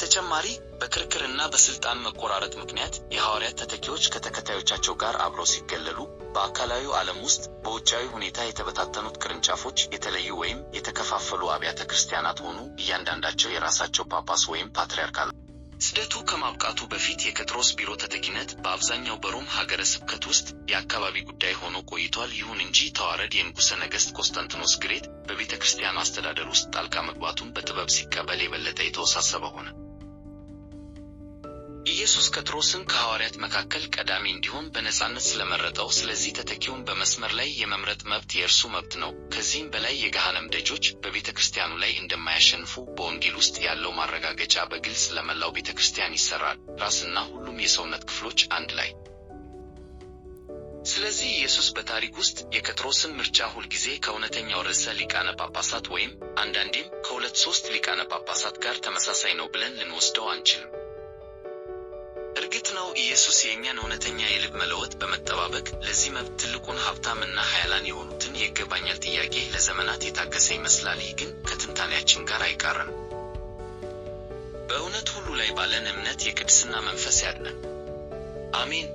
በተጨማሪ፣ በክርክርና በስልጣን መቆራረጥ ምክንያት የሐዋርያት ተተኪዎች ከተከታዮቻቸው ጋር አብረው ሲገለሉ፣ በአካላዊው ዓለም ውስጥ በውጫዊ ሁኔታ የተበታተኑት ቅርንጫፎች የተለዩ ወይም የተከፋፈሉ አብያተ ክርስቲያናት ሆኑ፣ እያንዳንዳቸው የራሳቸው ጳጳስ ወይም ፓትርያርክ አላቸው። ስደቱ ከማብቃቱ በፊት የጴጥሮስ ቢሮ ተተኪነት በአብዛኛው በሮም ሀገረ ስብከት ውስጥ የአካባቢ ጉዳይ ሆኖ ቆይቷል። ይሁን እንጂ ተዋረድ የንጉሠ ነገሥት ቆስጠንጢኖስ ግሬት በቤተ ክርስቲያኑ አስተዳደር ውስጥ ጣልቃ መግባቱን በጥበብ ሲቀበል የበለጠ የተወሳሰበ ሆነ። ኢየሱስ ጴጥሮስን ከሐዋርያት መካከል ቀዳሚ እንዲሆን በነጻነት ስለመረጠው፣ ስለዚህ ተተኪውን በመስመር ላይ የመምረጥ መብት የእርሱ መብት ነው። ከዚህም በላይ የገሃነም ደጆች በቤተ ክርስቲያኑ ላይ እንደማያሸንፉ በወንጌል ውስጥ ያለው ማረጋገጫ በግልጽ ለመላው ቤተ ክርስቲያን ይሠራል፣ ራስና ሁሉም የሰውነት ክፍሎች አንድ ላይ። ስለዚህ ኢየሱስ በታሪክ ውስጥ የጴጥሮስን ምርጫ ሁልጊዜ ከእውነተኛው ርዕሰ ሊቃነ ጳጳሳት ወይም አንዳንዴም ከሁለት ሦስት ሊቃነ ጳጳሳት ጋር ተመሳሳይ ነው ብለን ልንወስደው አንችልም። እርግጥ ነው ኢየሱስ የእኛን እውነተኛ የልብ መለወጥ በመጠባበቅ ለዚህ መብት ትልቁን ሀብታም እና ኃያላን የሆኑትን የይገባኛል ጥያቄ ለዘመናት የታገሰ ይመስላል። ይህ ግን ከትንታኔያችን ጋር አይቃረንም። በእውነት ሁሉ ላይ ባለን እምነት የቅድስና መንፈስ ያድለን። አሜን።